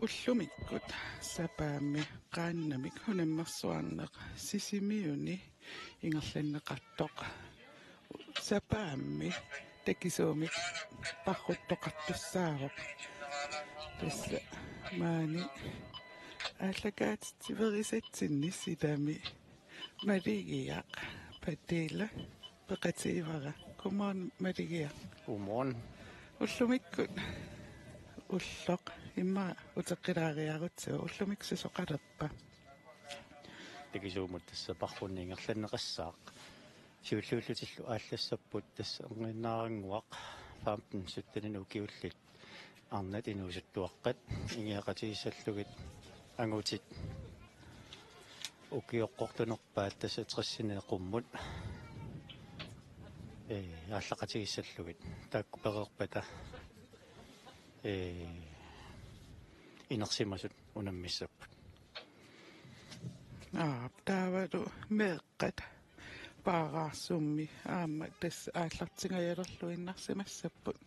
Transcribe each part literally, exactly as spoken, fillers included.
Ullumikkut sapaammi qaannamik unammersuarneq Sisimiuni ingerlanneqartoq. Sapaammi takisuumik parruttoqartussaavoq. Tassa maani aallakaatitsiverisatsinni silami Maligiaq Padilla peqatigaara. Godmorgen, Maligiaq. Godmorgen. Ullumikkut ulloq immaqa uteqqilaariarutsigu, ullumikkut susoqalerpa? Takisuumut tassa parrunneq ingerlanneqassaaq. Siulliullutillu aallassapput, tassa erniinnarannguaq femten sytteninit ukiullit arnat inuusuttuaqqat ingiaqatigissallugit angutit ukioqqortunerpaat tassa tressineeqummut, ee, aallaqatigissallugit. Taakku pereerpata, ee, inersimasut unammissapput. Aap, taavalu meeqqat paaraarsummi aamma tassa aallartingajalerluinnarsimassapput.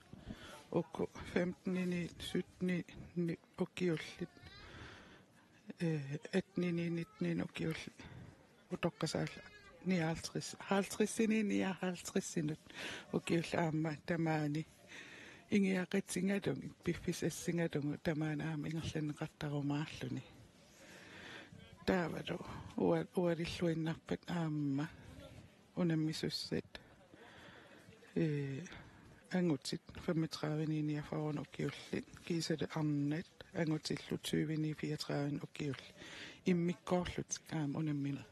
Uku femtenini, syttenini ukiullit, eh, attenini, nittenini ukiullit. Utoqqasaalla nioghalvtreds, halvtredsinit nioghalvtredsinut ukiullit aamma tamaani ingiaqatigalugit, piffissap assigalugu tamaani aamma ingerlanneqartarumaarluni. Taavalu ua-, ualilluinnarpat aamma unammisussat, ee, angutit femogtredive-ni niogfyrre ukiullit, kiisalu arnat angutillu tyve-ni fireogtredive ukiullit, immikkoorlutik aamma unammineq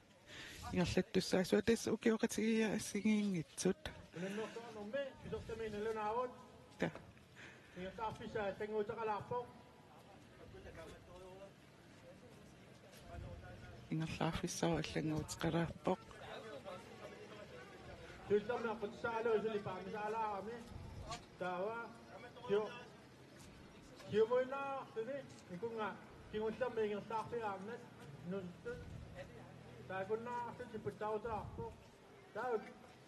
ingerlattussaassavat. Tassa ukioqatigiiaat assigiinngitsut. Unammersuarnermi pisortami nalunaarut. Ta. Ingerlaarfissaa allannguuteqalaarpoq. Ingerlaarfissaq allannguuteqalaarpoq. Siullermik aqqutissaralugu suli paamisaalaarami. Taava. Siu-, siumuinnarluni ikunga kingullermi ingerlaarfigaarnat inuusuttut. Taakkunnaarlutik puttaarutaarpoq. Taava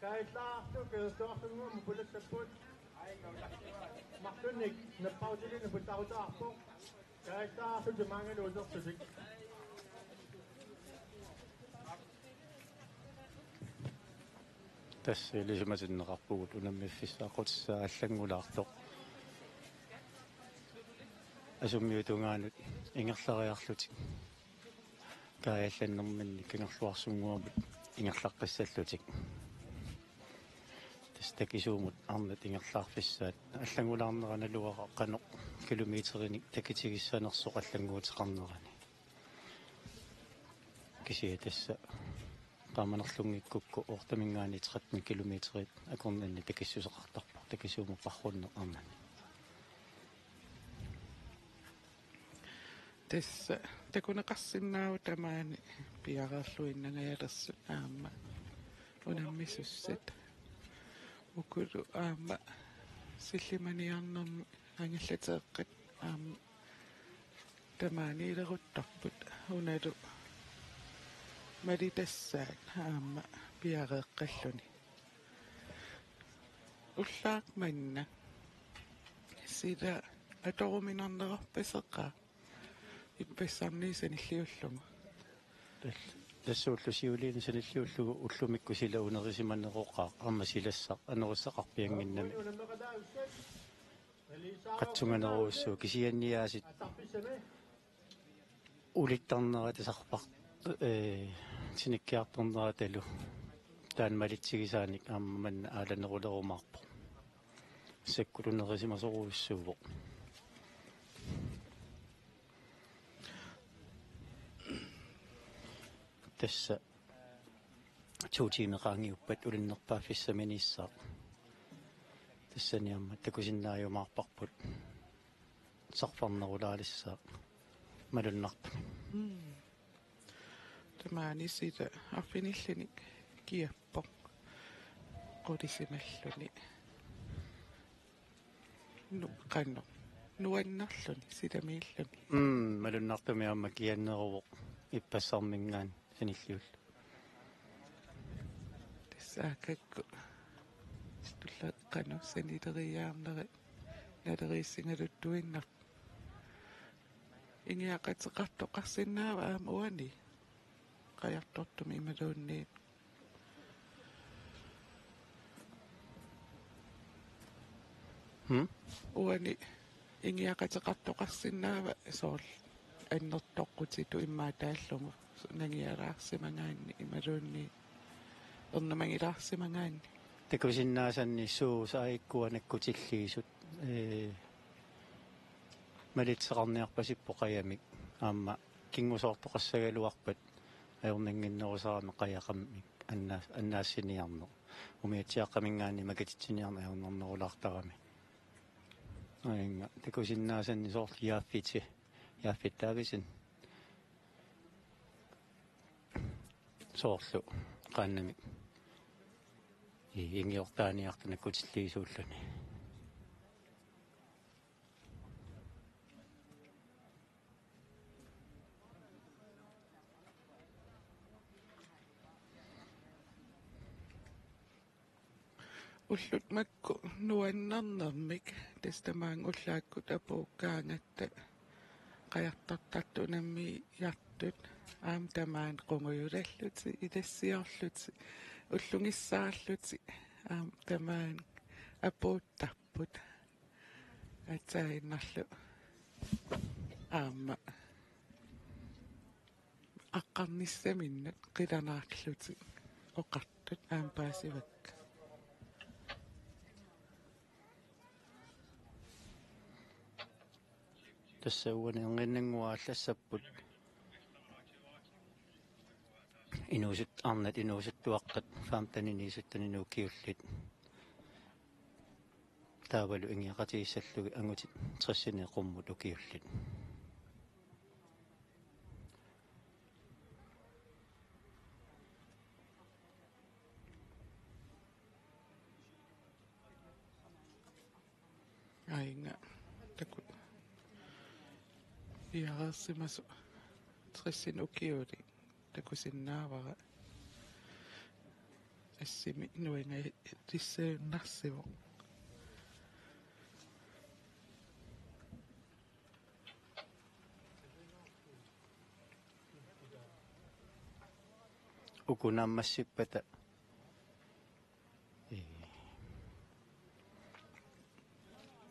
kaajallaartut kangerluarsunnguamik pulassapput. Marlunnik napparutillutik puttaarutaarpoq. Kaajallaartut maangalu utertutik. Tassa ilisimatinneqarpugut unammiffissaq aqqutissaa allanngulaartoq. Asummiutungaanut ingerlariarlutik kaajallannerminni kangerluarsunnguamut ingerlaqqissallutik. Tassa takisuumut arnat ingerlaarfissaat allanngulaarnera naluara qanoq kilometerinik takitigissanersoq allannguuteqarnerani. Kisianni tassa qaamanerlunngikkukku otteminngaanniit tretten kilometerit akornanni takissuseqartarpoq takisuumut parrunneq arnani. Tassa takuneqarsinnaavoq tamaani piareerluinnangajalersut aamma unammisussat. Ukulu aamma sillimaniarnermi angallateeqqat aamma tamaaniileruttorput, unalu malitassaat aamma piareeqqalluni. Ullaaq manna sila atoruminarnerarpaseqaaq ippassarnit sanilliullugu. Tal-, tassa ulloq siuliini sanilliullugu ullumikkut sila unerisimaneroqaaq, aamma silassaq anorissaqarpiannginnami. Qatsunganerujussuuvoq kisianniaasiit ulittarnerata sarpar-, ee, sinikkiartorneratalu taanna malitsigisaanik aamma manna aalanerulerumaarpoq. Sakkutunerisimasorujussuuvoq. Tassa to tiimi qaangiuppat ulinnerpaaffissaminiissaaq. Tassani aamma takusinnaajumaarparput sarfarnerulaalissaaq malunnartumik. Mm. Tamaani sila arfinillinik kiappoq qulisimalluni. Nu-, qanoq. Nuannerluni, silamiilluni. Mm, malunnartumik aamma kianneruvoq ippassarminngaanniit sanilliullugu. Tassa aakkakku. Tulla qanoq sanileriiaarnerit naleriissigaluttuinnarput. ingiaqateqartoqarsinnaava aamma uani qajartortumik imaluunniit? Hmm? Uani ingiaqateqartoqarsinnaava soorlu annertoqqutitut immaqa taallugu nangialaarsimagaanni imaluunniit ernumagilaarsimagaanni? Takusinnaasanni suut saakkua nakkutilliisut, ee, malitseqarniarpasippoq qajamik aamma kingusoortoqassagaluarpat ajornannginnerusarami qajaqammik anna-, annaassiniarneq. Umiatsiaaqqaminngaanniit makatitsiniarneq ajornarnerulaartarami. Aajunga takusinnaasanni soorlu Jaffiti, Jaffit Davidsen. Soorlu qaannamik. Ii, ingiortaaniartut nakkutilliisuulluni. Ullut makku nuannernermik tassa tamaanga ullaakkut apuukkaangatta qajartortartut unammiartut aamma tamaani qungujulallutik ilassiorlutik ullugissaarlutik aamma tamaani apuuttarput. Atsaaginnarlu aamma aqqarnissaminnut qilanaarlutik oqartut aamma paasivakka. Tassa uani ernginnannguaq allassapput. Inuusut arnat inuusuttuaqqat femtenini syttenini ukiullit. Taavalu ingiaqatigissallugit angutit tressinik qummut ukiullit. Aajunga taku piareersimasoq tressinik ukiulik takusinnaavara. Assimi nuangarissagunarsivoq. Uku naammassippata. Ee.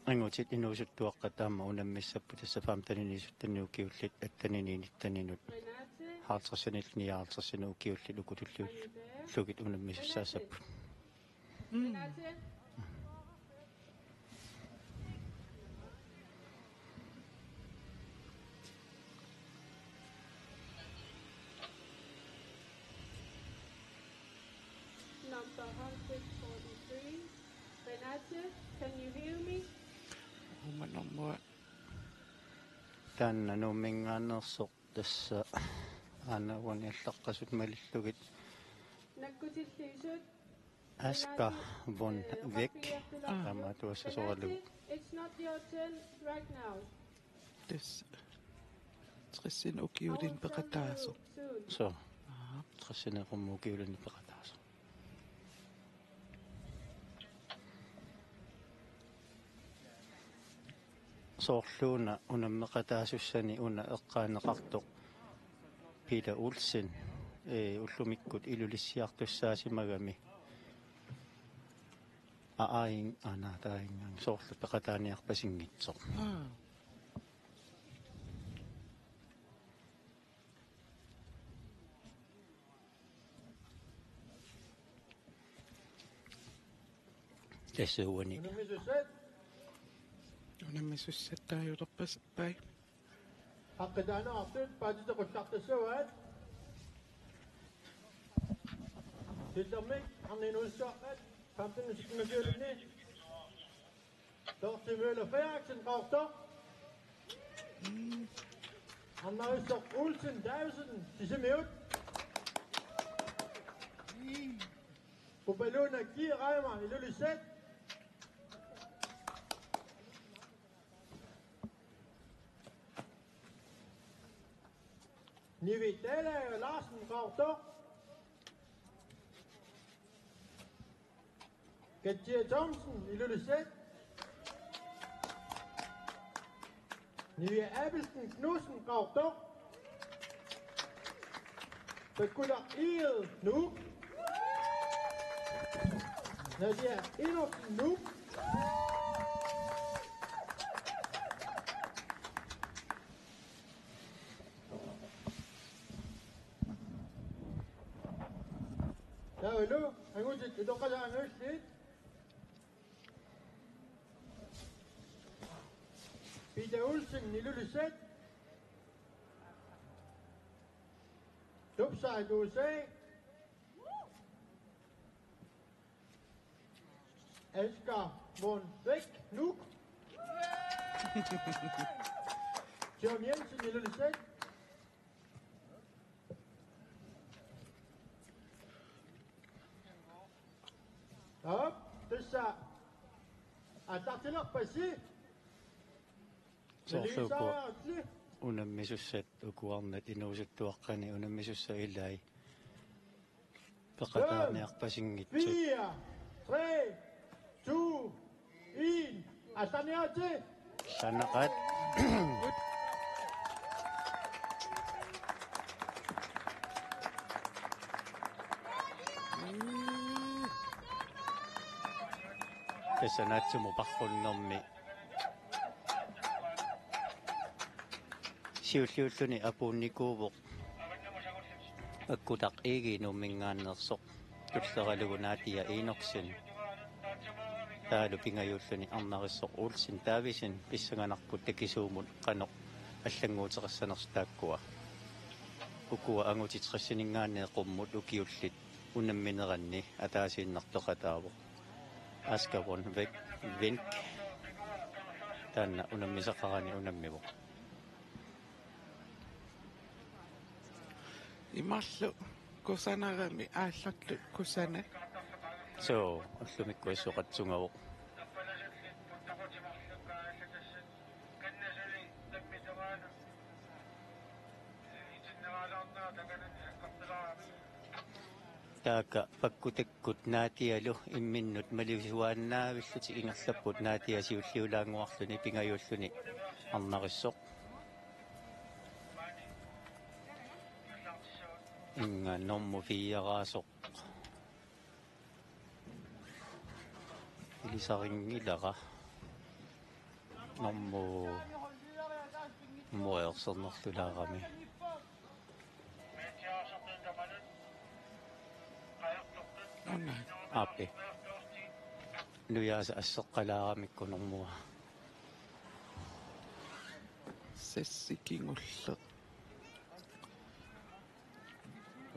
Angutit inuusuttuaqqat aamma unammissapput tassa femtenini syttenini ukiullit, attenini nitteninut, halvtredsinillu nioghalvtredsinut ukiullit uku tulliullugit unammisussaassapput. Mm. Number hundred forty-three. Renate, can you hear me? Umanermua. Taanna Nuumminngaanneersoq tassa aana uani allaqqasut malillugit. Nakkutilliisut. Asger von Weck. Aa. Taamaattuassasoralugu. It's not your turn right now. Tassa tressinik ukiulinnik peqataasoq. Soo. Aa. Tressinik qummut ukiulinnik peqataasoq. Soorluuna unammeqataasussani una eqqaaneqartoq Peter Olsen, ee, ullumikkut Ilulissiartussaasimagami. Aa, aajunga, aana, taajunga, soorlu peqataaniarpasinngitsoq. Aa. Tassa uani. Unammisussat. Unammisussat taaguulerpasippai. Aqqitaaneqartut paatitut qullartassavaat. Siullermik arnat inuusuttuaqqat femten syttenini. Dorthe Møller Frederiksen, Qaqortoq. Arnariussoq Olsen Davidsen, Sisimiut. Upaluna G. Reimer, Ilulissat. Nivi Dalager Larsen, Qaqortoq. Katja Thomsen, Ilulissat. Nivia Abelsen Knudsen, Qaqortoq. Pekkula Egede, Nuuk. Nadia Enoksen, Nuuk. Taavalu angutit utoqqasaat angutit. Peter Olsen, Ilulissat. Tupsaat U S A. Asger Mund Bæk, Nuuk. John Jensen, Ilulissat. Op, tassa aallartilerpassi. Soorlu ukua Melissa Artli. Unammisussat ukuarnat inuusuttuaqqani unammisussat ilaat peqataaniarpasinngitsut. Fire, tre, to, en. Aallarniaritsi. Sanaqaat. Tassa naatsumik paarrunnermi siulliulluni apuunnikuuvoq Pakkutaq Egede Nuummingaanneersoq, tulleralugu Nadia Enoksen. Taavalu pingajuulluni Arnarissoq Olsen Davidsen, pissanganarpoq takisuumut qanoq allannguuteqassanersut taakkua. Ukua angutit tressininngaanniit qummut ukiullit unammineranni ataasiinnaq peqataavoq. Asger Mund Bæk, Vink, taanna unammisaqarani unammivoq. Imarlu kusanarami aallartut kusanaq. Suu, ullumikkut issoqatsungavoq. Taakku Pakkutakkut Nadialu imminnut malisugaannaavillutik ingerlapput, Nadia siulliulaannguarluni pingajuulluni Arnarissoq. Inga normu fire-raasoq. Ilisarinngilara. Normu, normu ersernerlulaarami. Aana. Aappi. Nujaasa asseqqalaaramikku normua. Sessi kingulleq.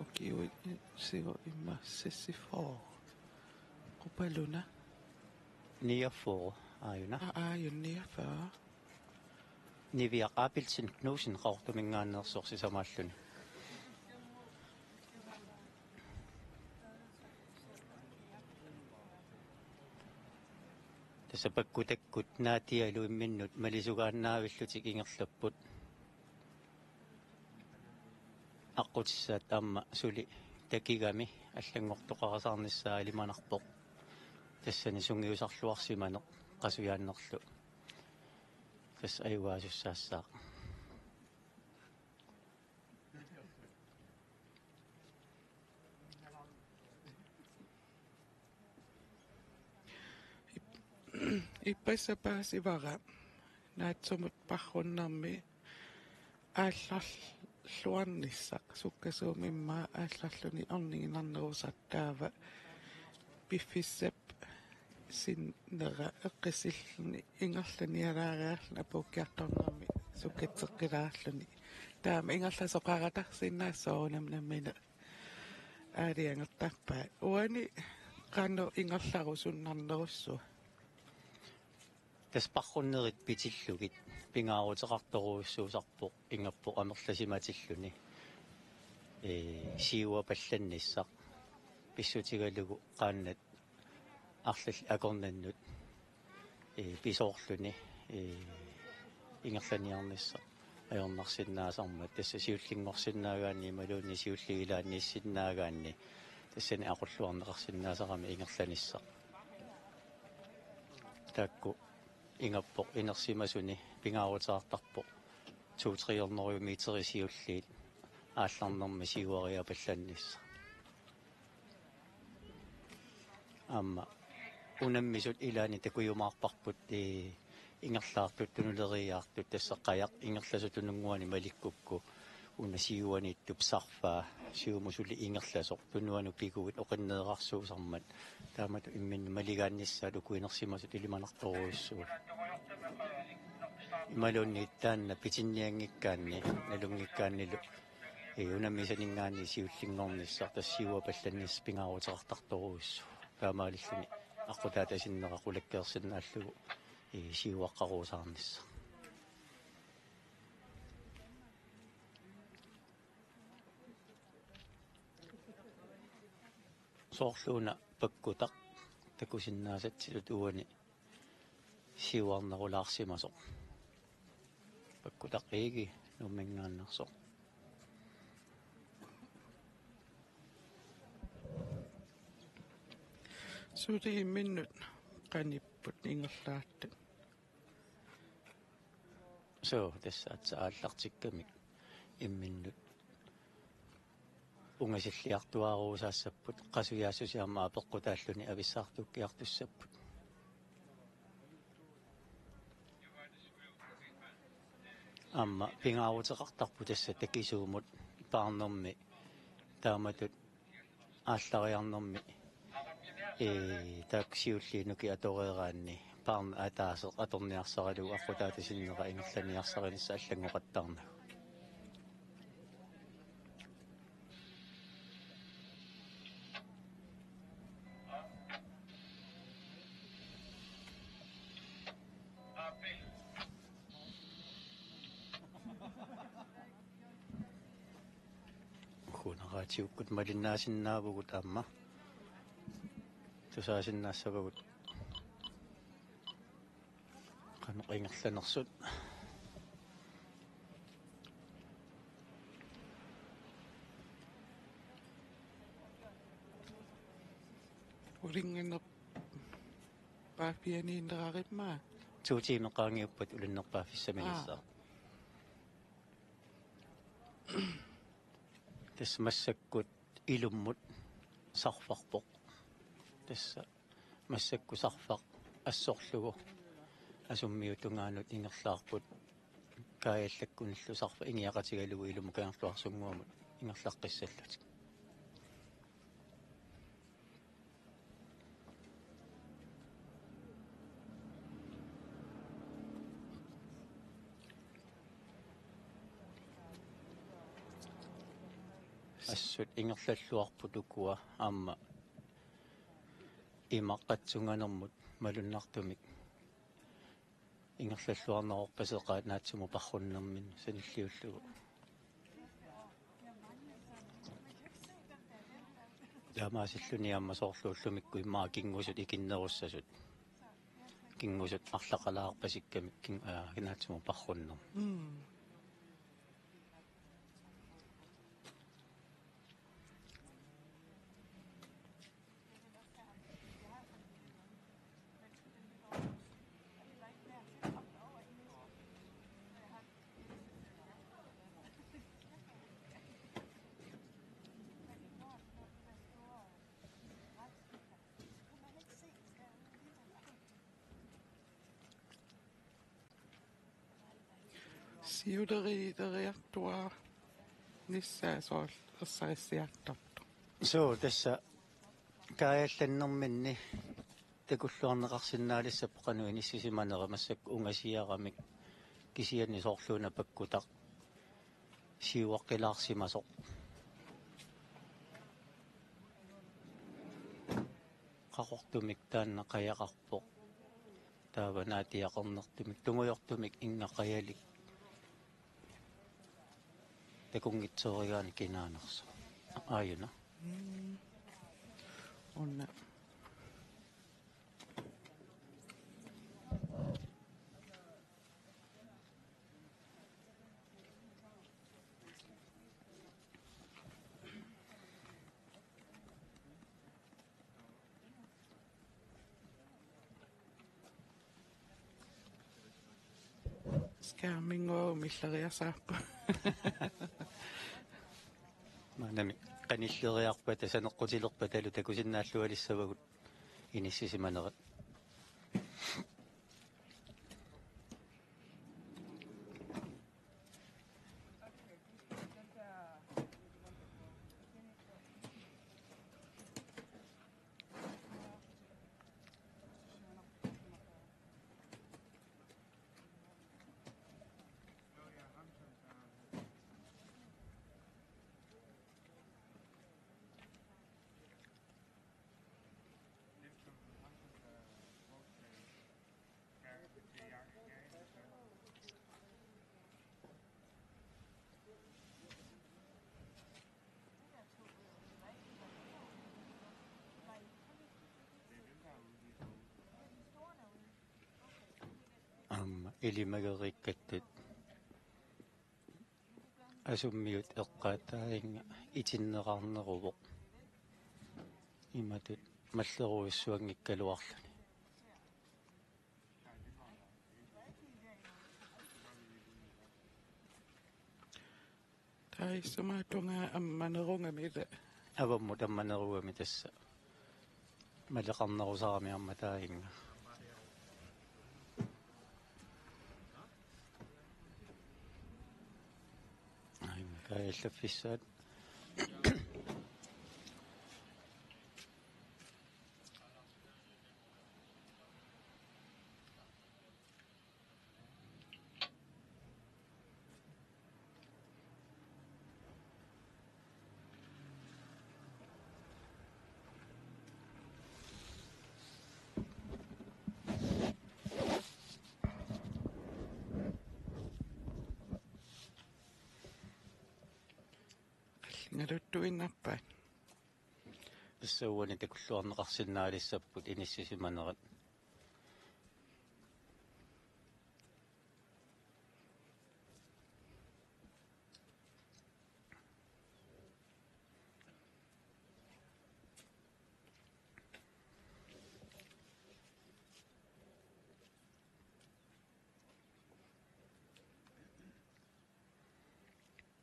Ukiut sigu imma sessifyrre. Qupaluna? Niogfyrre, aajuna. Aa, aajuna niogfyrre. Niviaq Abelsen Knudsen Qaqortuminngaanneersoq sisamaalluni. Tassa Pakkutakkut Nadialu imminnut malisugaannaavillutik ingerlapput. Aqqutissaat aamma suli takigami allanngortoqarasaarnissaa ilimanarpoq. Tassani sungiusarluarsimaneq qasujaannerlu. Tassa ajugaasussaassaaq. Ippassaq paasivara naatsumut paarrunnermi aallarluarnissaq, sukkasuumik immaqa aallarluni orniginarnerusartaava piffissap sinnera eqqissilluni ingerlanialaariarluni apuukkiartornermi sukkatseqqilaarluni. Taama ingerlasoqaratarsinnaassaaq soorunami nammineq aalajangertarpaat. Uani qanoq ingerlarusunnarnerussuaq? Tassa paarrunnerit pitillugit pingaaruteqartorujussuusarpoq ingerlasoq amerlasimatilluni. Ee, siuapallannissaq pissutigalugu qaannat arlallit akornannut, ee, pisoorluni, ee, ingerlaniarnissaq ajornarsinnaasarmat, tassa siullinngorsinnaagaanni imaluunniit siulligilaanniissinnaagaanni tassani aqulluarneqarsinnaasarami ingerlanissaq. Taakku ingerlasoq inersimasuni pingaaruteqartarpoq to-tre hundrede meter siulliit aallarnermi siuariaapallannissaq. Aamma unammisut ilaanni takujumaarparput, ee, ingerlaartut tunuleriiaartut, tassa qajaq ingerlasut tununnguani malikkukku una siuaniittup sarfaa siumut suli ingerlasoq tunuanut piguit oqinneerarsuusarmat taamatut imminnut maligaannissaat uku inersimasut ilimanartorujussuupput. Imaluunniit taanna pitinnianngikkaanni, nalunngikkaannilu, ee, unammisaninngaanniit siullinngornissaq tassa siuaapallannissaq pingaaruteqartartorujussuuvoq. Taamaalilluni aqqutaata sinnera qulakkeersinnaallugu, ee, siuaqqaruusaarnissaq. Soorlu una Pakkutaq takusinnaasatsilu uani siuarnerulaarsimasoq. Pakkutaq Egede Nuumminngaanneersoq. Suli imminnut qanipput ingerlaartut. Suu, tassa aatsaat aallartikkamik imminnut ungasilliartuaaruusaassapput, qasujaassusia aamma apeqqutaalluni avissaartuukkiartussapput. Aamma pingaaruteqartarpoq tassa takisuumut paarnermi taamatut aallariarnermi, ee, taakku siulliit nukiit atoreeraanni paarneq ataaseq atorniarsaralugu aqqutaata sinnera ingerlaniarsarinissaq allanngoqattaarnagu. Uku una raatiukkut malinnaasinnaavugut aamma tusaasinnaassavagut qanoq ingerlanersut. Ulinngannerpaaffianiinnerarimma. To tiimit qaangiuppat ulinnerpaaffissaminissaq. Aa. Tassa massakkut ilummut sarfarpoq. Tassa massakkut sarfaq assorlugu asummiup tungaanut ingerlaarput. Kaajallakkunillu sarfaq ingiaqatigalugu ilummut Kangerluarsunnguamut ingerlaqqissallutik. Assut ingerlalluarput ukua aamma imaq qatsunganermut malunnartumik ingerlalluarneq orpaseqaat naatsumut parrunnermini sanilliullugu. Taamaasilluni aamma soorlu ullumikkut immaqa kinngusut ikinnerussasut. Kinngusut arlaqalaarpasikkamik kin-, aa, naatsumut parrunnermut. Mm. Siuleriileriartuaarnissaa soorlu ersarissiartortoq. Suu, tassa kaajallannerminni takulluarneqarsinnaalissapput qanoq inissisimanera, massakkut ungasiaramik kisianni soorlu una Pakkutaq siuaqqilaarsimasoq. Qaqortumik taanna qajaqarpoq. Taava naatiaqarnertumik, tungujortumik inga qajalik. Takunngitsoorigaanni kinaanersoq. Aajuna. Mm. Una. Kaamminnguaq milleriasaarpoq. Maanami qanilleriarpata saneqqutilerpatalu takusinnaallualissavagut inissisimanerat. Aamma ilimageriikkattut asummiut eqqaataannga itinneqarneruvoq. Imatut mallerujussuanngikkaluarluni. Taava isumaqarpunga ammanerugami ila. Avammut ammanerugami tassa. Maleqarnerusarami aamma taanna. Aamma kaajallaffissaat. Qallingaluttuinnarpaat. Tassa uani takulluarneqarsinnaalissapput inissisimanerat.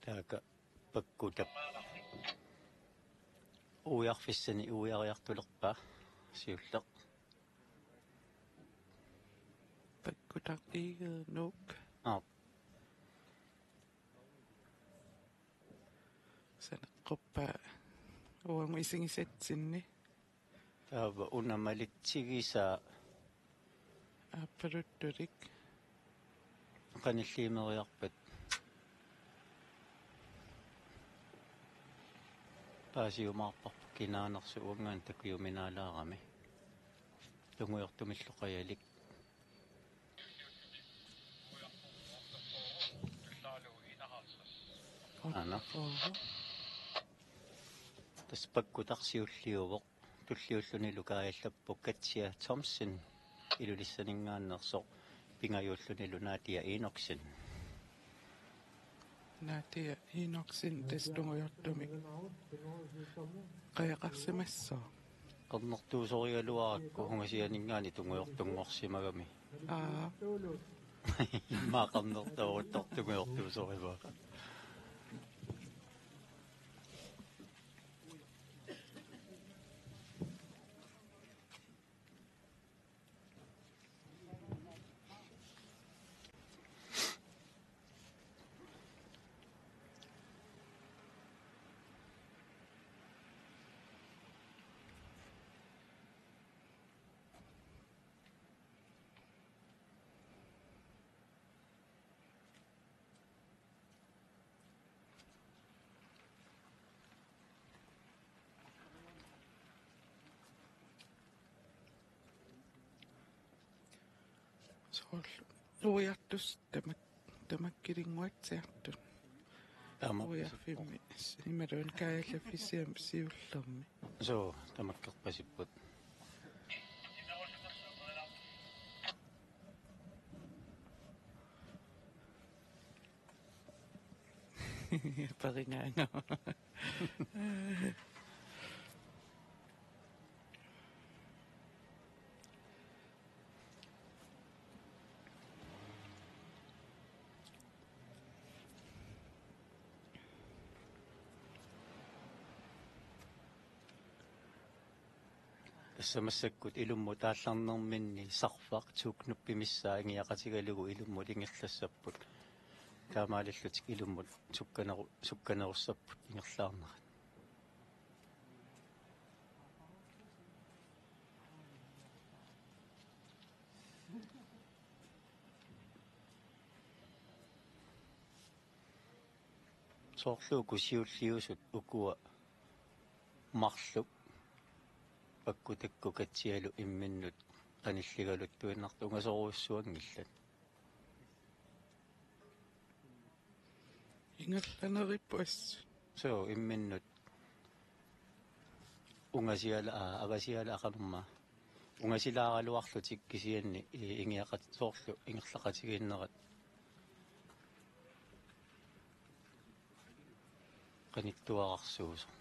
Taakku pakkutaq. Uiarfissani uiariartulerpaa siulleq. Pakkutaq Egede Nuuk. Aap. Saneqquppaa uagut isigisatsinni. Taava una malitsigisaa. Aappaluttulik. Qanilliimeriarpat. Paasiumaarparput kinaanersoq uanngaanniit takujuminaalaarami. Tungujortumillu qajalik. Aana. Oho. Tassa pakkutaq siulliuvoq. Tulliullunilu kaajallappoq Katja Thomsen, Ilulissaninngaanneersoq, pingajuullunilu Nadia Enoksen. Nadia Enoksen tassa tungujortumik qajaqarsimassooq. Qernertuusorigaluarakku ungasianinngaanniit tungujortunngorsimagami. Aa. Immaqa qernertooruttortoq tungujortuusorivaat. Soorlu uiartussat tamak-, tamakkilinnguatsiartut. Taama. Uiarfimmi imaluunniit kaajallaffissamik siullermi. Suu, tamakkerpasipput. Parigaangat. Tassa massakkut ilummut aallarnerminni sarfaq tuuknuppimissaa ingiaqatigalugu ilummut ingerlassapput. Taamaalillutik ilummut sukkaneru-, sukkanerussapput ingerlaarnerat. Soorlu uku siulliusut ukua marluk pakkutakkut katsialu imminnut qanilligaluttuinnartut ungasorujussuanngillat. Ingerlanerippoq assut. Suu, imminnut ungasiala-, aa, avasiala aqanerma. Ungasilaaraluarlutik kisianni i-, ingiaqat-, soorlu ingerlaqatigiinnerat qanittuararsuusoq.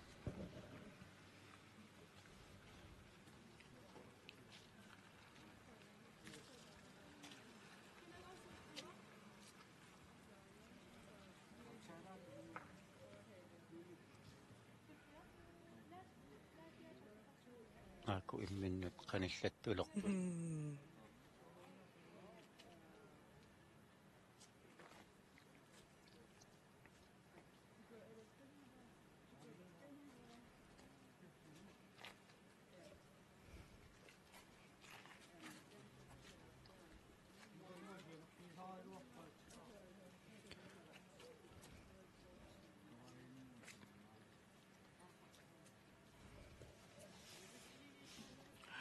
Aaku imminnut qanillattulerput. Mm.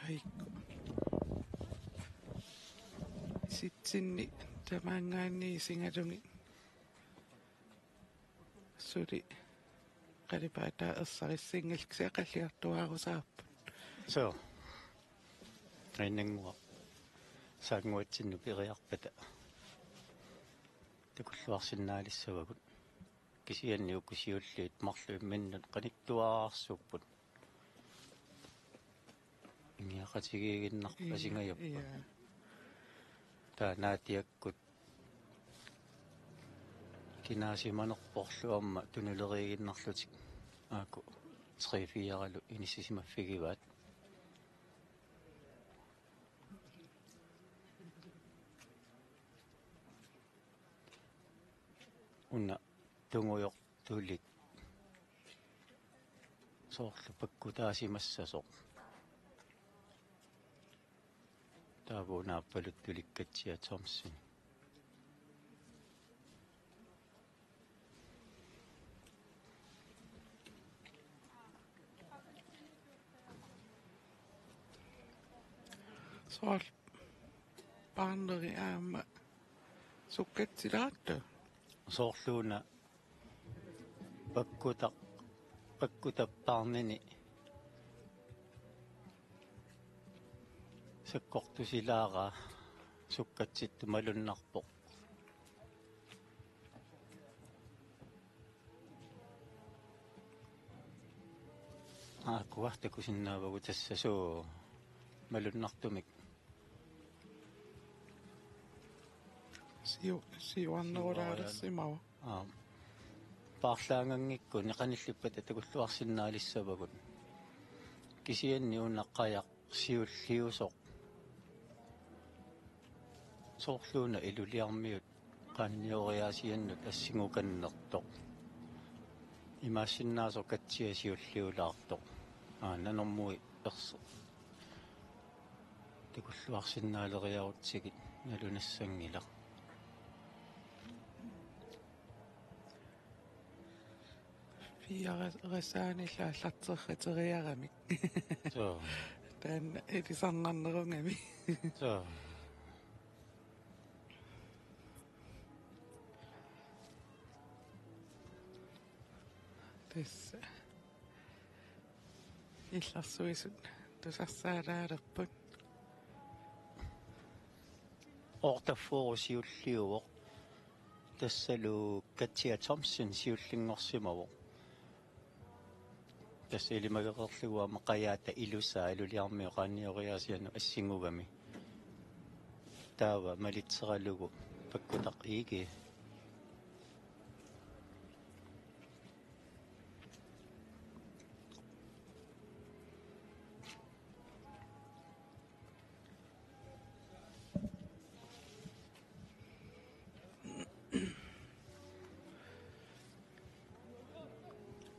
Aik. Sitsinni tamaanngaanniit isigalugit suli qalipaataa ersarissinngillat, kisianni qalliartuaarusaarput. Suu. Ainnannguaq saannguatsinnut periarpata takulluarsinnaalissavagut. Kisianni uku siulliit marluk imminnut qanittuararsuupput. Ingiaqatigiiginnarpasingajappat. Ia, ia. Taava naatiakkut kinaasimanerporlu aamma tunuleriiginnarlutik aaku tre-fire-lu inissisimaffigivaat. Una tungujortulik soorlu pakkutaasimassasoq. Taava una aappaluttulik Katja Thomsen. Soorlu paarneri aamma sukkatsilaartut. Soorlu una pakkutaq, pakkutap paarnini sakkortusilaaraa sukkatsittoq malunnarpoq. Aaku takusinnaavagut tassa suu malunnartumik. Siu-, siuarnerulaalersimavoq. Aa. Paarlaanngikkunik qanillippata takulluarsinnaalissavagut. Kisianni una qajaq siulliusoq. Soorlu una Iluliarmiut qaannioriaasiannut assingukannertoq. Imaassinnaasoq Katja siulliulaartoq. Aana normui erseq. Takulluarsinnaaleriarutsigit nalunassanngilaq. Fire-, fire-saanillu aallarterriteriaramik. Suu. Taanna ilisarnarnerugami. Suu. Tassa. Illersuisut tusarsaalaalerput. Otteogfyrre siulliuvoq. Tassalu Katja Thomsen siullinngorsimavoq. Tassa ilimagereerlugu aamma qajaata ilusaa Iluliarmiut qaannioriaasiannut assingugami. Taava malitseralugu pakkutaq I G.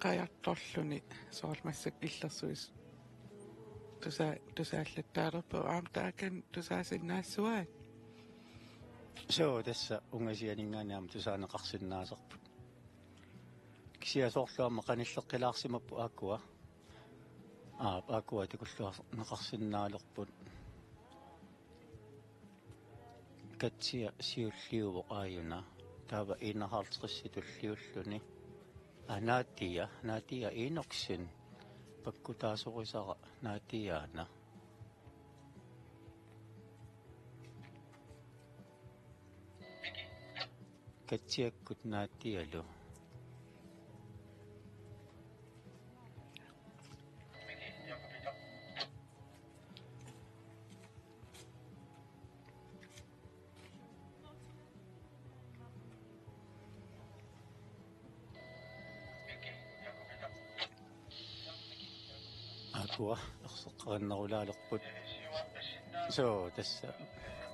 qajartorluni soorlu massakkut illersuis tusa-, tusaallattaalerpoq aamma taakani tusaasinnaassuaat. Suu, tassa ungasianinngaanniit aamma tusaaneqarsinnaasarput. Kisianni soorlu aamma qanilleqqilaarsimapput aakkua. Aap, aakkua takulluarneqarsinnaalerput. Katja siulliuvoq aajuna. Taava enoghalvtreds tulliulluni. Aa, Nadia, Nadia Enoksen. Pakkutaasorisara Nadiaana. Katjakkut Nadialu. Aakkua erseqqarinnerulaalerput. Suu, tassa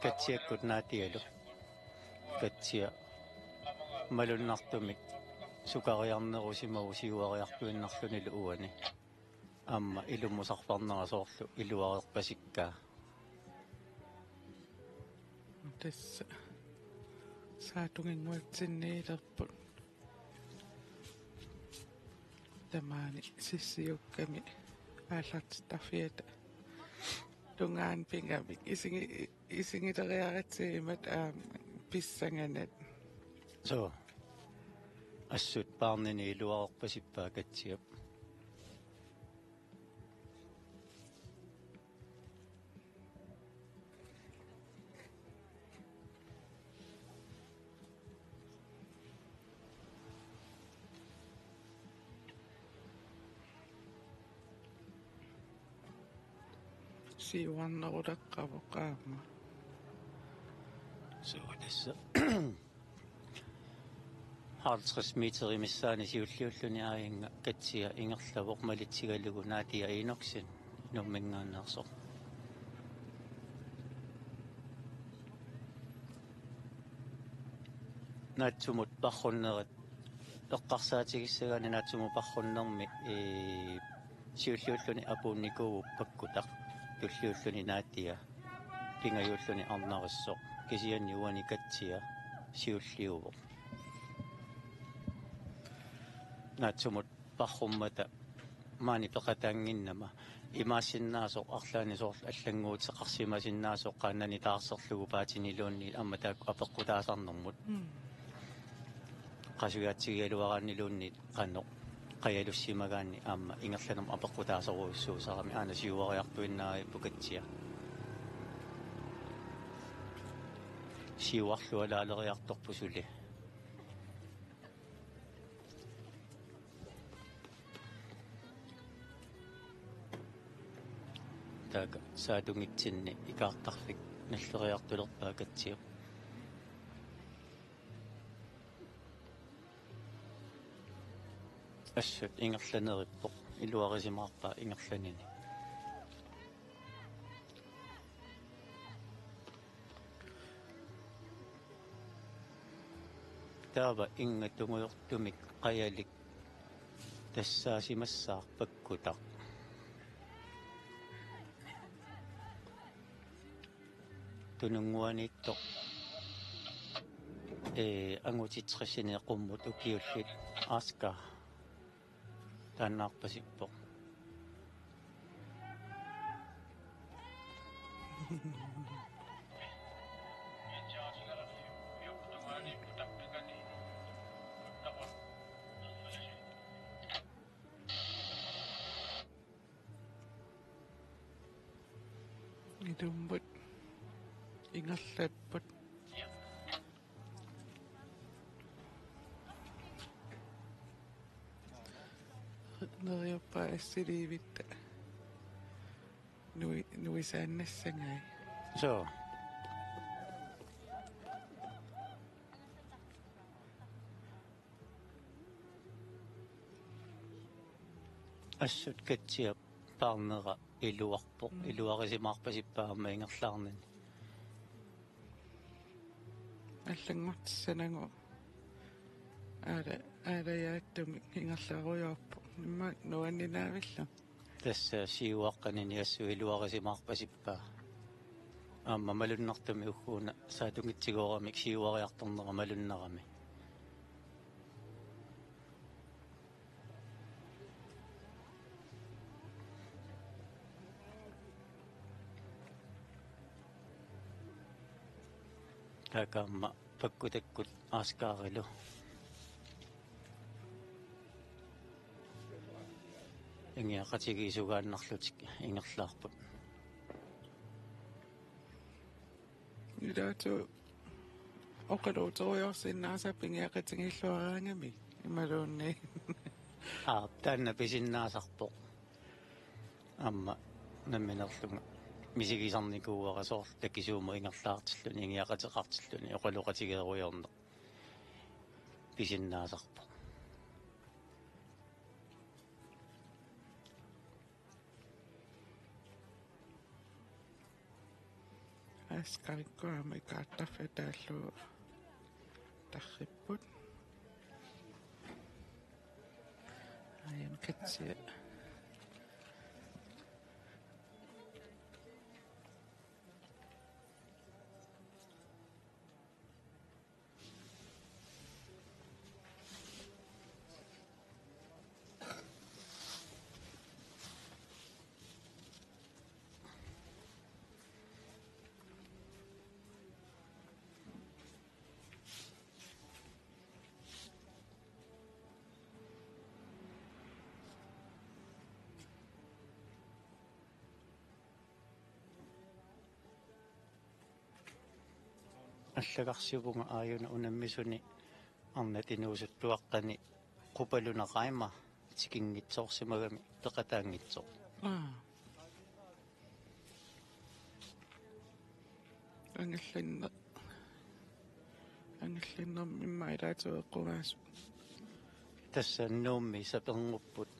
Katjakkut Nadialu. Katja malunnartumik sukariarnerusimagu siuariartuinnarlunilu uani. Aamma ilummusarparnera soorlu iluareerpasikkaa. Tassa saatunginnguatsinniilerput. Tamaani sissiukkami aallartittarfiata tungaanut pigamik isingi-, isingiteriaratsigimmat aamma pissanganaq. Suu. Assut paarnini iluareerpasippaa Katjap. Siuarneruleqqavoq aamma. Suu, tassa halvtreds meterit missaanni siulliulluni aajunga Katja ingerlavoq malitsigalugu Nadia Enoksen Nuumminngaanneersoq. Naatsumut parrunnerit eqqarsaatigissagaanni naatsumut parrunnermi, ee, siulliulluni apuunnikuuvoq Pakkutaq, tulliulluni Nadia, pingajuulluni Arnarissoq, kisianni uani Katja siulliuvoq. Naatsumut parrummata maani peqataannginnama imaassinnaasoq arlaanni soorlu allannguuteqarsimasinnaasoq qaannani taarserlugu paatiniluunniit aamma taakku apeqqutaasarnermut. Mm. Qasujaatigigaluaraanniluunniit qanoq qajalussimagaanni aamma ingerlanermut apeqqutaasorujussuusarami aana siuariartuinnarput Katja. Siuarlualaaleriartorpoq suli. Taakku saatungitsinni ikaartarfik nalleriartulerpaa Katjap. Assut ingerlanerippoq, iluarisimaarpaa ingerlanini. Taava innga tungujortumik qajalik tassaasimassaaq Pakkutaq. Tununnguaniittoq, ee, angutit tresini qummut ukiullit Aska taannaarpasippoq. Ilummut ingerlapput. Neriuppunga assiliivitta. Nui-, nuisaannassagai. Suu. Assut Katjap paarnera iluarpoq, mm, iluarisimaarpasippaa aamma ingerlaarnani. Allanngortissanagu Aala, aalajaattumik ingerlarujoorpoq. Immaqa nuanninaavilluni. Tassa siuaqqanini assut iluarisimaarpasippaa. Aamma malunnartumik ugguuna saatungitsigooramik siuariartornera malunnerami. Taakku aamma pakkutakkut aaskaarilu. Ingiaqatigiissugaannarlutik ingerlaarput. Ilaatigut oqaluuterujoorsinnaasapput ingiaqatigiilluaraangamik imaluunniit. Aap, taanna pisinnaasarpoq. Aamma nammineerlunga misigisarnikuuara soorlu takisuumut ingerlaartilluni ingiaqateqartilluni oqaloqatigeerujoorneq pisinnaasarpoq. Aaskarikkut aamma ikaartarfik taallugu tarripput. Aajuna Katja. Allagarsivunga aajuna unammisuni arnat inuusuttuaqqani qupalunaqaaq ima tikinngitsoorsimagami peqataanngitsoq. Aa. Angallanner-, angallannermi immaqa ilaatigut eqqugaasut. Tassa Nuummi saperngorput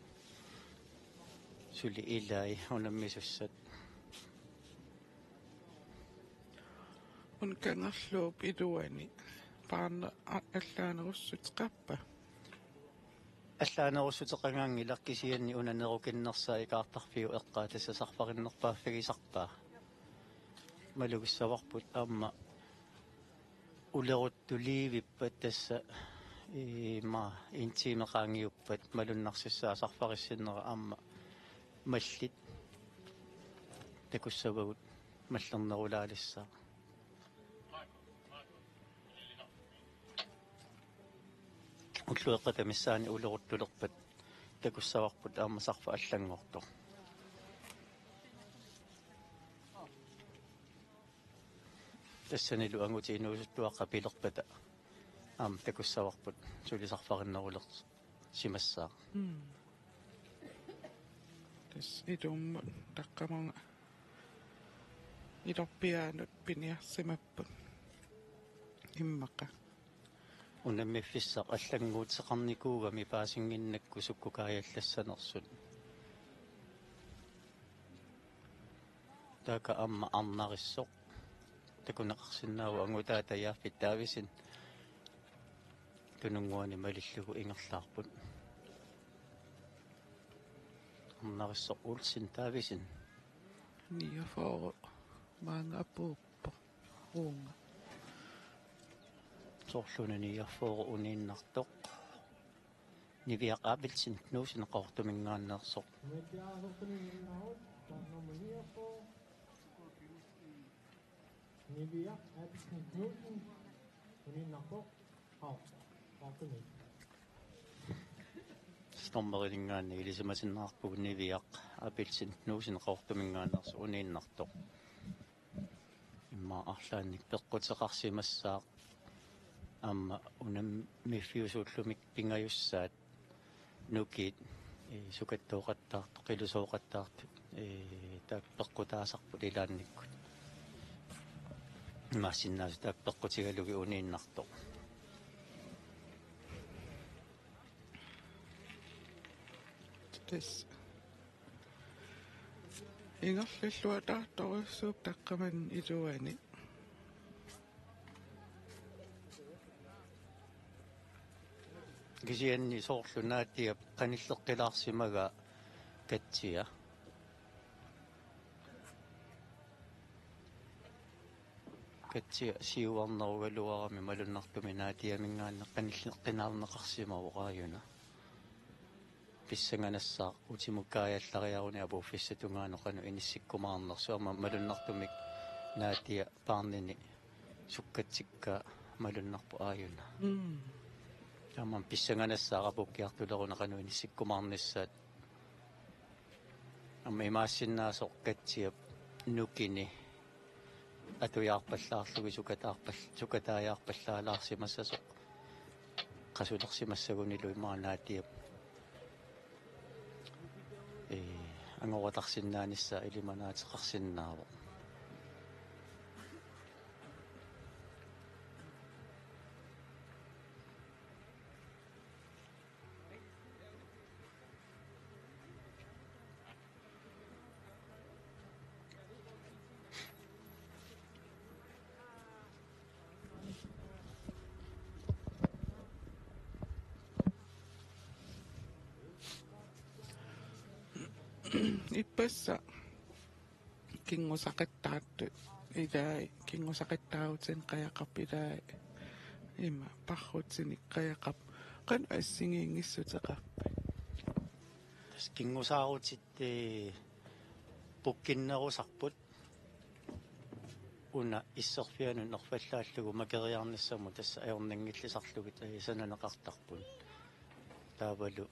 suli ilai unammisussat. Una kangerluup iluani paarne-, a-, allaanerussuteqarpa? Allaanerussuteqanngilaq kisianni una nerukinnersaa ikaartarfiup eqqaa tassa sarfarinnerpaaffigisarpaa. Malugissavarput aamma uleruttuliivippat tassa ima en time qaangiuppat malunnarsimassaaq sarfarissinnera aamma mallit takussavagut mallernerulaalissaaq. Ullueqqata missaani uleruttulerpat takussavarput aamma sarfaq allanngortoq. Tassanilu angutit inuusuttuaqqat pilerpata aamma takussavarput suli sarfarinnerulersimassaaq. Mm. Tassa ilummut taqqamunga ilorpiaanut piniarsimapput. Immaqa. Unammiffissaq allannguuteqarnikuugami paasinnginnakku sukkut kaajallassanersut. Taakku aamma arnarissoq. Takuneqarsinnaavoq angutaata Jaafit Davidsen. Tununnguani malillugu ingerlaarput. Arnarissoq Olsen Davidsen. Niogfyrre. Maanga apuuppoq. Uunga. Soorluna niogfyrre uniinnartoq. Niviaq Abelsen Knudsen Qaqortuminngaanneersoq. Niviaq Abelsen Knudsen uniinnartoq. Qaqortumi. Stormerininngaanniit ilisimasinneqarpugut Niviaq Abelsen Knudsen Qaqortuminngaanneersoq uniinnartoq. Immaqa arlaannik peqquteqarsimassaaq aamma unammiffiusuullumik pingajussaat nukiit, ee, sukattooqattaartut, qilusooqattaartut, ee, taakku peqqutaasarput ilaannikkut. Imaassinnaavoq taakku peqqutigalugit uniinnartoq. Tassa. Ingerlalluataartorujussuupput taqqamani iluani. Kisianni soorlu Naatiap qanilleqqilaarsimagaa Katsia. Katsia siuarnerugaluarami malunnartumik Naatiaminngaanniit qanilleqqinnaarneqarsimavoq aajuna. Pissanganassaaq utimut kaajallariaruni apuuffissap tungaanut qanoq inissikkumaarnersoq, aamma malunnartumik Naatia paarnini sukkatsikkaa malunnarpoq aajuna. Mm. Taamaammat pissanganassaaq apuukkiartuleruni qanoq inissikkumaarnissaat. Aamma imaassinnaasoq Katsiap nukini atujaarpallaarlugit sukataarpal-, sukataajaarpallaalaarsimassasoq qasulersimassagunilu imaannaatiap, ee, angoratarsinnaanissaa ilimanaateqarsinnaavoq. Ippassaq kinngusaqattaartut ilai, kinngusaqattaarutsinnut qajaqarpoq ilai. Ima parrutinik qajaqarpoq. Qanoq assigiinngissuteqarpat? Tassa kinngusaarutit, ee, pukkinnerusarput. Una isserfianut nerfallaallugu makeriarnissamut tassa ajornanngillisarlugit, ee, sananeqartarput. Taavalu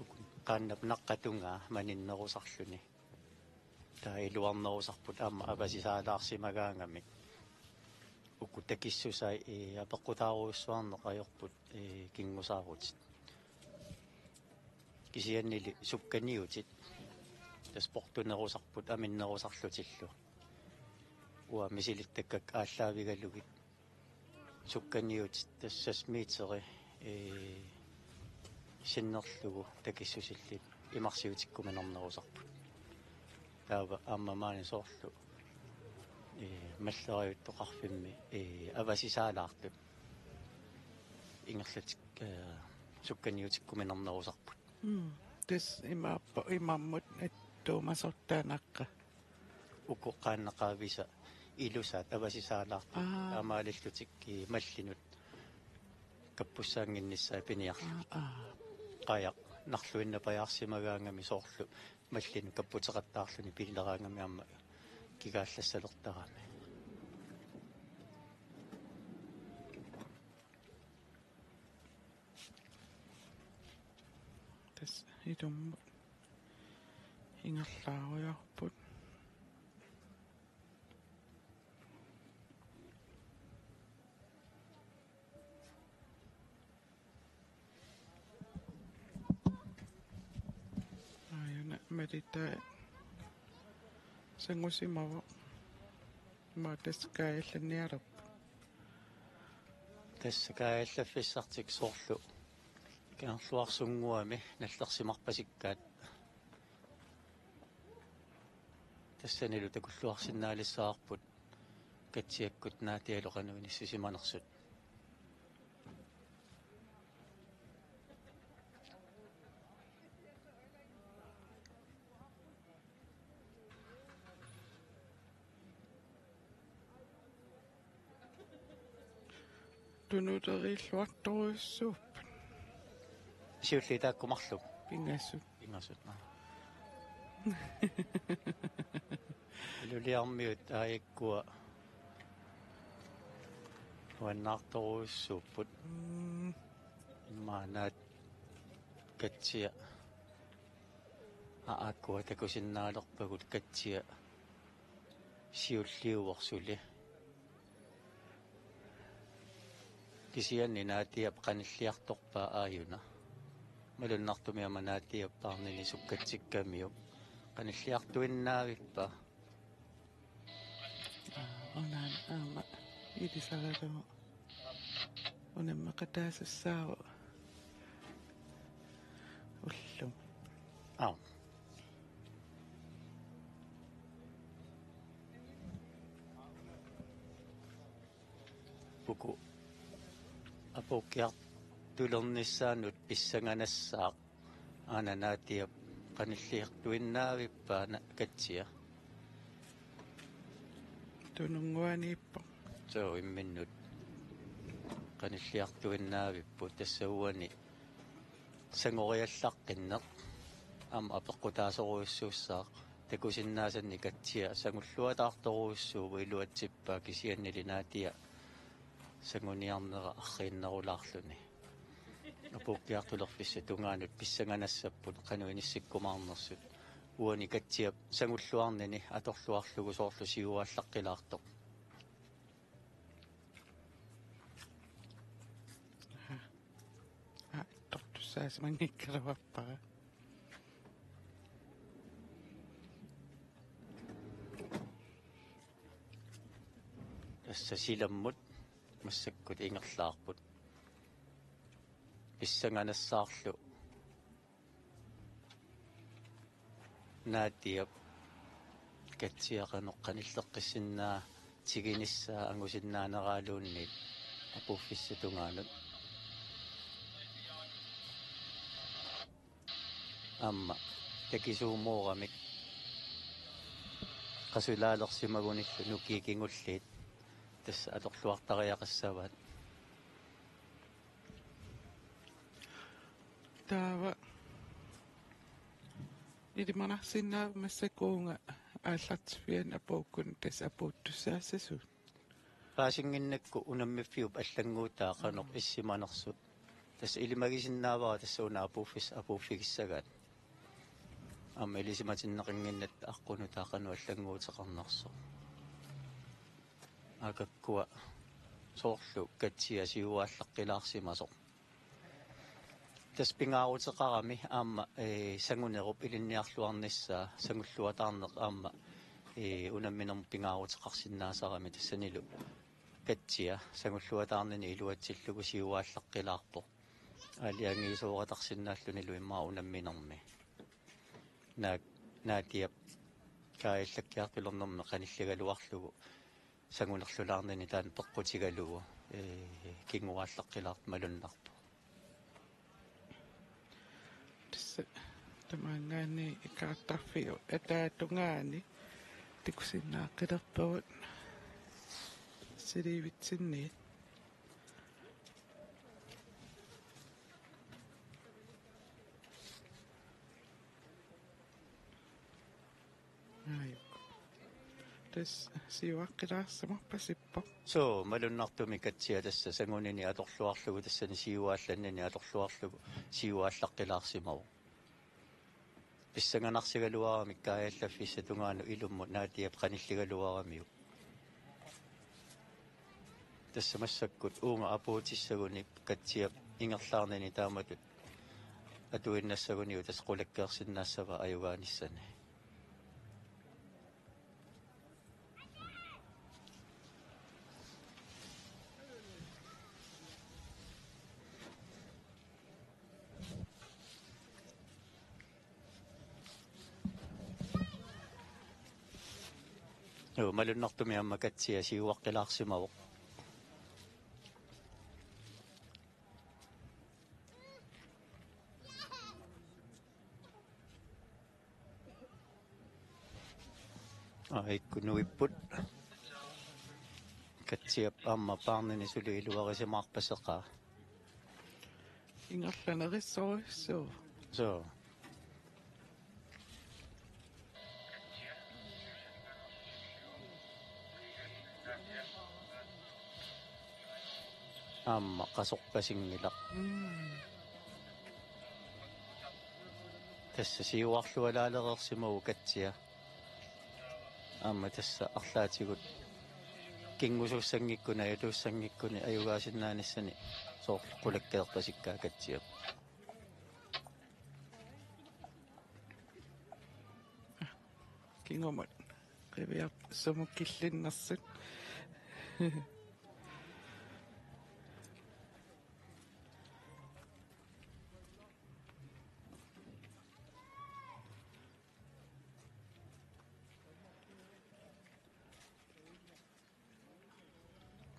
uku qaannap naqqap tungaa maninnerusarluni. Taava iluarnerusarput aamma avasisaalaarsimagaangamik. Uku takissusai, ee, apeqqutaarujussuarneq ajorput, ee, kinngusaarutit. Kisiannili sukkaniutit. Tassa portunerusarput aminnerusarlutillu. Uanga misilittakkat aallaavigalugit. Sukkaniutit tassa seks meteri, ee, sinnerlugu takissusillit imarsiutikkuminarnerusarput. Taava aamma maani soorlu, ee, Malleriuttoqarfimmi, ee, avasisaalaartut ingerlatik-, ee, sukkaniutikkuminarnerusarput. Mm. Tassa imaappoq imammut attuumasortaanaqqa. Uku qaannaqaavisa ilusaat avasisaalaartut. Aa. Taamaalillutik, ee, mallinut kappussaannginnissaat piniarlugit. Aa, aa. Qajaq narluinnapajaarsimagaangami soorlu mallinut kapputeqattaarluni pileraangami aamma kigaallassalertarami. Tassa ilummut ingerlaarujoorput. Aajuna malitai sangusimavoq. Ima tassa kaajallannialerpoq. Tassa kaajallaffissartik soorlu Kangerluarsunnguami nallersimarpasikkaat. Tassanilu takulluarsinnaalissavarput Katsiakkut Naatialu qanoq inissisimanersut. Tunuterilluartorujussuupput. Siulliit taakku marluk. Pingasut. Pingasut, naa. Iluliarmiut aajakkua nuannaartorujussuupput. Mm. Imaannaat Katsia. Aa, aakkua takusinnaalerpagut Katsia siulliuvoq suli. Kisianni Naatiap qanilliartorpaa aajuna. Malunnartumik aamma Naatiap paarnini sukkatsikkamiuk qanilliartuinnaavippa? Aa, unaana aamma ilisaralugu. Unammaqataasussaavoq. Ullumi. Aap. Uku apuukkiartulernissaannut pissanganassaaq. Aana Nadiap qanilliartuinnaavippa aana Katja? Tununnguaniippoq. Suu, imminnut qanilliartuinnaavipput, tassa uani sangoriallaqqinneq aamma apeqqutaasorujussuussaaq. Takusinnaasannik Katja sangulluataartorujussuuvoq iluatsippaa, kisiannili Nadia sanguniarnera arriinnerulaarluni. Apuukkiartulerfissap tungaanut pissanganassapput qanoq inissikkumaarnersut. Uani Katjap sangulluarnini atorluarlugu soorlu siuaallaqqilaartoq. Aa, tortussaasimanngikkaluarpara. Tassa silammut massakkut ingerlaarput. Pissanganassaarlu Nadiap Katjia qanoq qanilleqqissinnaatiginissaa angusinnaaneraaluunniit apuuffissap tungaanut. Aamma takisuumooramik qasulaalersimagunillu nukiit kingulliit tassa atorluartariaqassavaat. Taava ilimanarsinnaavoq massakkut uunga aallartiffianni apuukkunni tassa apuuttussaassasugut. Paasinnginnakku unammiffiup allannguutaa qanoq issimanersut. Tassa ilimagisinnaavara tassa una apuuffis-, apuuffigissagaat. Aamma ilisimatinneqannginnatta aqqunut taava qanoq allannguuteqarnersoq. Aa, taakkua soorlu Katjia siuaallaqqilaarsimasoq. Tassa pingaaruteqarami aamma, ee, sangunerup ilinniarluarnissaa, sangulluataarneq aamma, ee, unamminermut pingaaruteqarsinnaasarami, tassanilu Katja sangulluataarnini iluatsillugu siuaallaqqilaarpoq. Aalajangiisooratarsinnaallunilu immaqa unamminermi. Naa-, Nadiap kaajallakkiartulernermi qanilligaluarlugu sangunerlulaarnini taanna peqqutigalugu, ee, kinguaallaqqilaartoq malunnarpoq. Tassa tamaanngaanniit ikaartarfiup ataatungaani takusinnaaqqilerpugut siliivitsinniit. Aajuku. Tassa siuaqqilaarsimarpasippoq. Suu, malunnartumik Katja tassa sangunini atorluarlugu, tassani siuaallannini atorluarlugu siuaallaqqilaarsimavoq. Pissanganarsigaluaramik kaajallaffissap tungaanut ilummut Nadiap qanilligaluaramiuk. Tassa massakkut uunga apuutissagunik Katjap ingerlaarnini taamatut atuinnassaguniuk tassa qulakkeersinnaassavaa ajugaanissani. Joo, malunnartumik aamma Katja siuaqqilaarsimavoq. Aa, ikkunuipput. Katjap aamma paarnini suli iluarisimaarpaseqaa. Ingerlanerissorujussuuvoq. Suu. Aamma qasorpasinngilaq. Mm. Tassa siuarlualaalereersimavoq Katja. Aamma tassa arlaatigut kingusuussanngikkuni, ajatuussanngikkuni ajugaasinnaanissaanni soorlu qulakkeerpasikkaa Katjap. Kingumut qiviarput sumut killinnersut.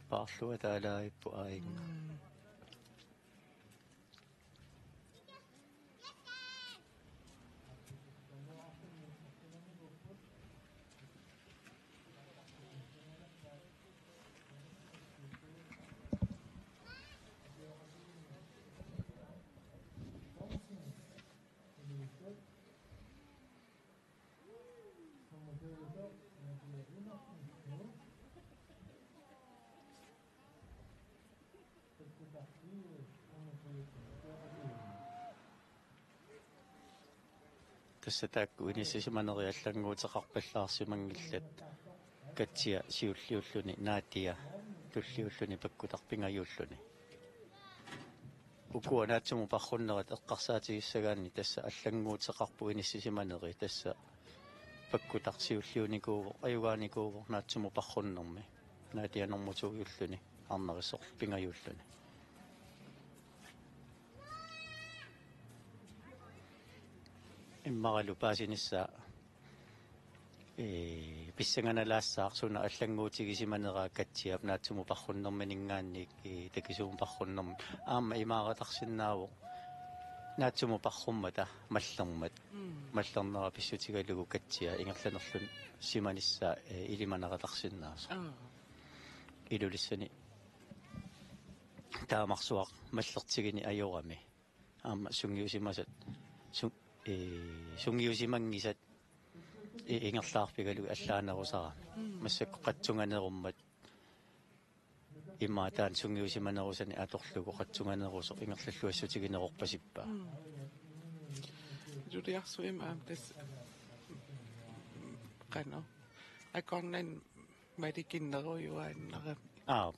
Paarluataalaavipput aajuku. Mm. Tassa taakku inissisimaneri allannguuteqarpallaarsimanngillat, Katja siulliulluni Nadia tulliulluni Pakkutaq pingajuulluni. Ukua naatsumut parrunnerat eqqarsaatigissagaanni tassa allannguuteqarput inissisimaneri, tassa Pakkutaq siulliunikuuvoq, ajugaanikuuvoq naatsumut parrunnermi. Nadia normu to-juulluni, Arnarissorlu pingajuulluni. Immaralu paasinissaa, ee, pissanganalaassaaq suna allannguutigisimaneraa Katjap naatsumut parrunnermininngaanniit, ee, takisuumut parrunnermut. Aamma imaaratarsinnaavoq naatsumut parrummata mallermat. Mm. Mallernera pissutigalugu Katja ingerlanerluni simanissaa, ee, ilimanaratarsinnaasoq. Aa. Ilulissani taamarsuaq mallertigini ajorami. Aamma sungiusimasat, su-, ee, sungiusimanngisat, ee, ingerlaarfigalugit allaanerusarami. Mm. Massakkut qatsunganerummat imaattaan sungiusimanerusanik atorlugu qatsunganerusoq ingerlalluassutiginerorpasippaa. Mm. Iluliarsuimma aamma tassa qanoq akornanni malikinnerujuaannarami. Aap.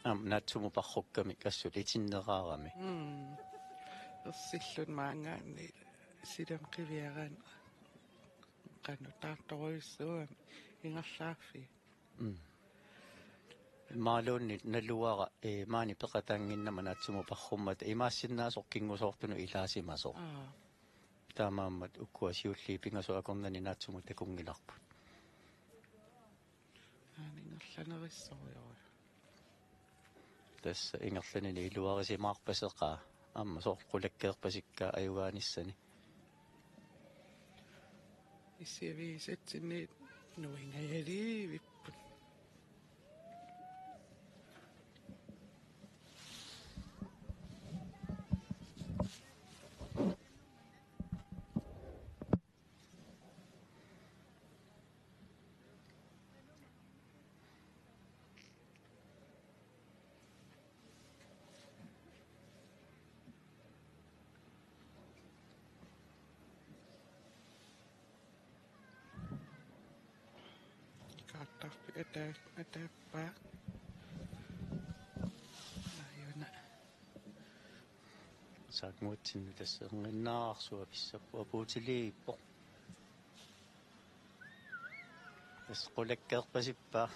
Aamma naatsumut parrukkamik assut itinnerarami. Mm. Ersilluni maanngaanniit silami qiviaraanni qanoq taartorujussuugami ingerlaarfiit. Mm. Imaluunniit naluara, ee, maani peqataannginnama naatsumut parrummata imaassinnaasoq kingusoortunut ilaasimasoq. Aa. Taamaammat ukua siulliit pingasut akornanni naatsumut takunngilarput. Aana ingerlanerissorujussuuvoq. Tassa ingerlanini iluarisimaarpaseqaa, aamma soorlu qulakkeerpasikkaa ajugaanissani. Issiavigisatsinniit nuingajaliivipput. Kaattarpik ataa-, ataappaa. Aajuna. Saannguatsinnut tassa ernginnaarsua pissappoq, apuutiliippoq. Tassa qulakkeerpasippaa.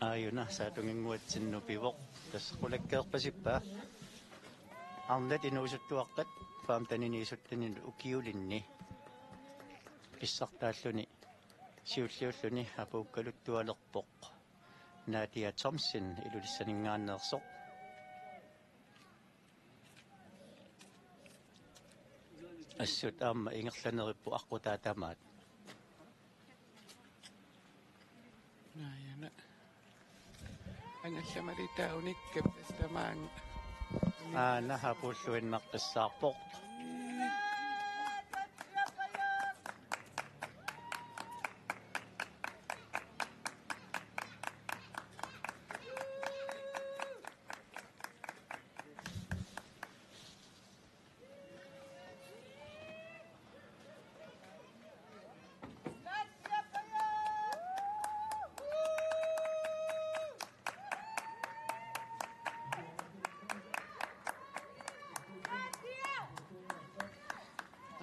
Aajuna saatunginnguatsinnut pivoq. Tassa qulakkeerpasippaa. Arnat inuusuttuaqqat femtenini syttenini ukiulinni pissartaalluni siulliulluni apuukkaluttualerpoq Nadia Thomsen Ilulissaninngaanneersoq. Assut aamma ingerlaneripput aqqutaat tamaat. Naajana. Angallamalitaa unikkap tassa tamaanga. Aana apuulluinnaqqissaarpoq.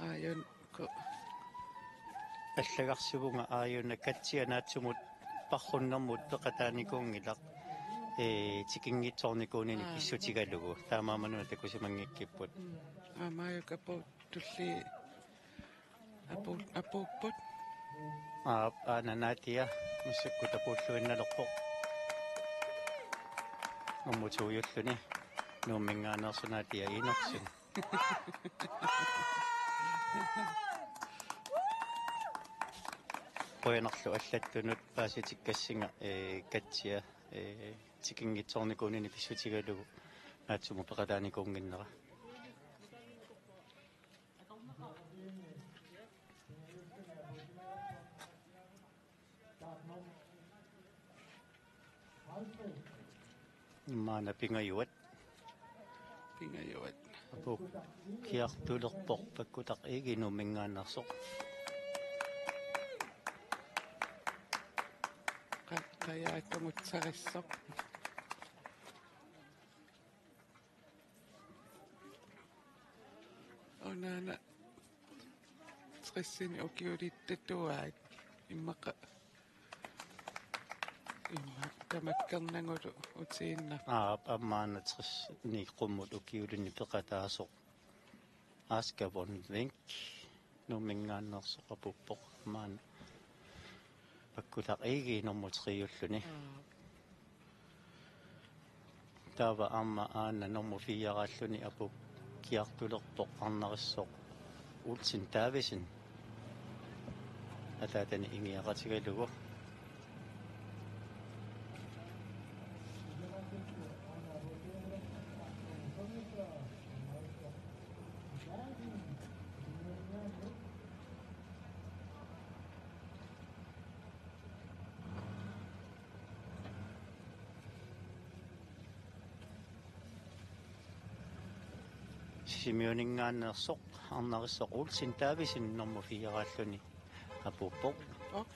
Aajuna. Ko- Allagarsivunga aajuna Katja naatsumut parrunnermut peqataanikuunngilaq, ee, tikinngitsoornikuunini Aa. pissutigalugu. Taamaammanuna takusimanngikkipput. Mm. Aamma aajuku apuuttulli apu-, apuupput. Aap, aana Nadia massakkut apuulluinnalerpoq. Normu to-juulluni Nuumminngaanneersoq Nadia Enoksen. Qujanarlu allattunut paasitikkassinga, ee, Katja, ee, tikinngitsoornikuunini pissutigalugu Atsumut peqataanikuunnginnera. Maanna pingajuat. Pingajuat. Apuukkiartulerpoq Pakkutaq Egede Nuumminngaanneersoq. Qa-, qajaatungutsarissoq. Unaana tressini ukiulittatuaat immaqa imma tamakkernagulu utiinnaq. Aap, aamma maanna tressini qummut ukiulinni peqataasoq Asger von Wenck Nuumminngaanneersoq apuuppoq maanna Pakkutaq Egede nummer tre-ulluni. Aap. Taava aamma aana nummer fire-alluni apuukkiartulerpoq Arnarissoq Olsen Davidsen. Ataatani ingiaqatigalugu. Simeoninngaanneersoq Arnarissoq Olsen Davidsen nummer fire-alluni apuuppoq. Aap.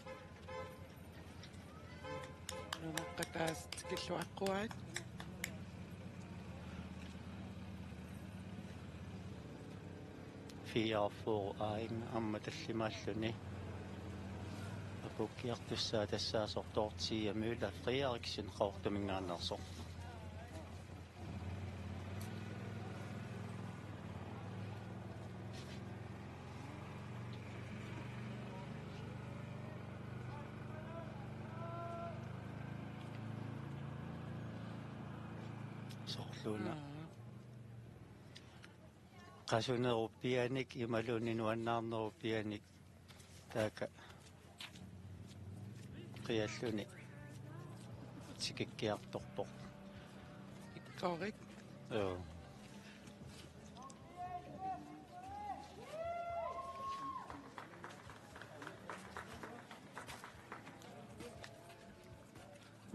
Nunaqqataasut tikilluaqquaat. Fireogfyrre aamma tallimaalluni. Apuukkiartussaat tassaasoq Dorthea Møller Frederiksen Qaqortuminngaanneersoq. Soorluuna. Aa. Qasunerup pianik imaluunniit nuannaarnerup pianik taakku qialluni tikikkiartorpoq. Ikkorik. Joo.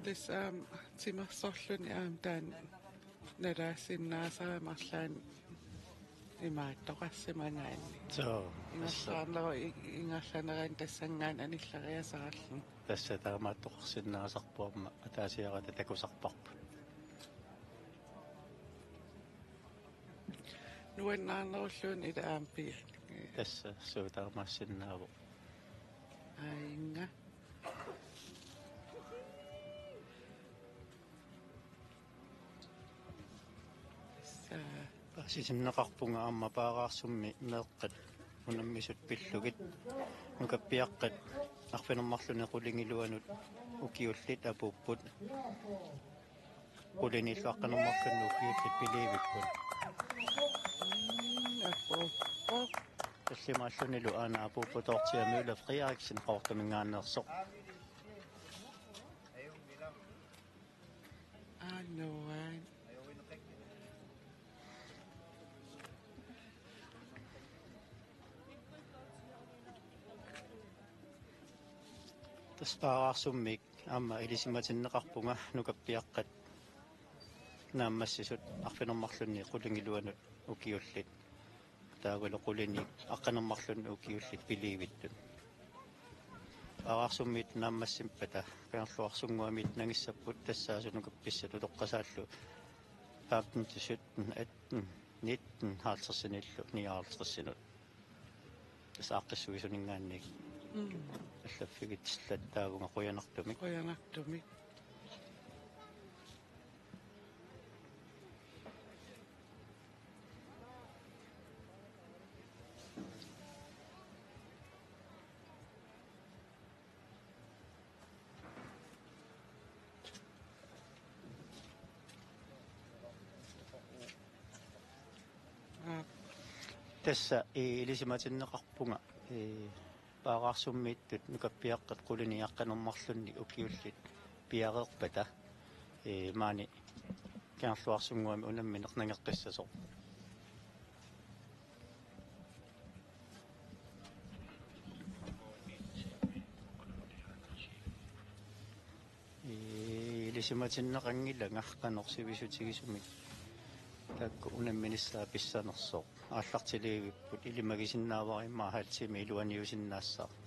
Tassa aamma timersorluni aamma taanna nalaassinnaasarami arlaanni imaattoqarsimagaanni. Soo, tassa. Ingerlaarneru i-, ingerlanerani tassanngaanniit anilleriasaraluni. Tassa taamaattoqarsinnaasarpoq aamma ataasiarata takusarparput. Nuannaarnerulluunniit ila aamma piaat. Tassa suu taamaassinnaavoq. Aajuna. Tassa. Paasitinneqarpunga aamma Paaraarsummi meeqqat unammisut pillugit. Nukappiaqqat arfineq-marlunnik qulingiluanut ukiullit apuupput. Quliniillu aqqaneq-marlunnut ukiullit pilivipput. Tallimaallunilu aana apuuppoq Dorthea Møller Frederiksen Qaqortuminngaanneersoq. Aa, nuan. Tassa Paaraarsummiit aamma ilisimatinneqarpunga nukappiaqqat naammassisut arfineq-marlunnik qulingiluanut ukiullit. Taavalu quliniit aqqaneq-marlunnut ukiullit pilivittut. Paaraarsummiit naammassippata Kangerluarsunnguamiit nangissapput tassaasut nukappissat utoqqasaallu femten til sytten, atten, nitten, halvtredsinillu nioghalvtredsinut. Tassa aaqqissuisuninngaanniit. Mm. Allaffigitsilluattaavunga qujanartumik. Qujanartumik. Aa. Tassa, ee, ilisimatinneqarpunga, ee, Paaraarsummiittut nukappiaqqat quliniit aqqaneq-marlunnik ukiullit piareerpata, ee, maani Kiarluarsunnguami unammineq nangeqqissasoq. Ilisimatinneqanngilanga qanoq sivisutigisumik taakku unamminissaat pissanersoq. Aallartilivipput, ilimagisinnaavara immaqa halv time iluaniusinnaassaaq.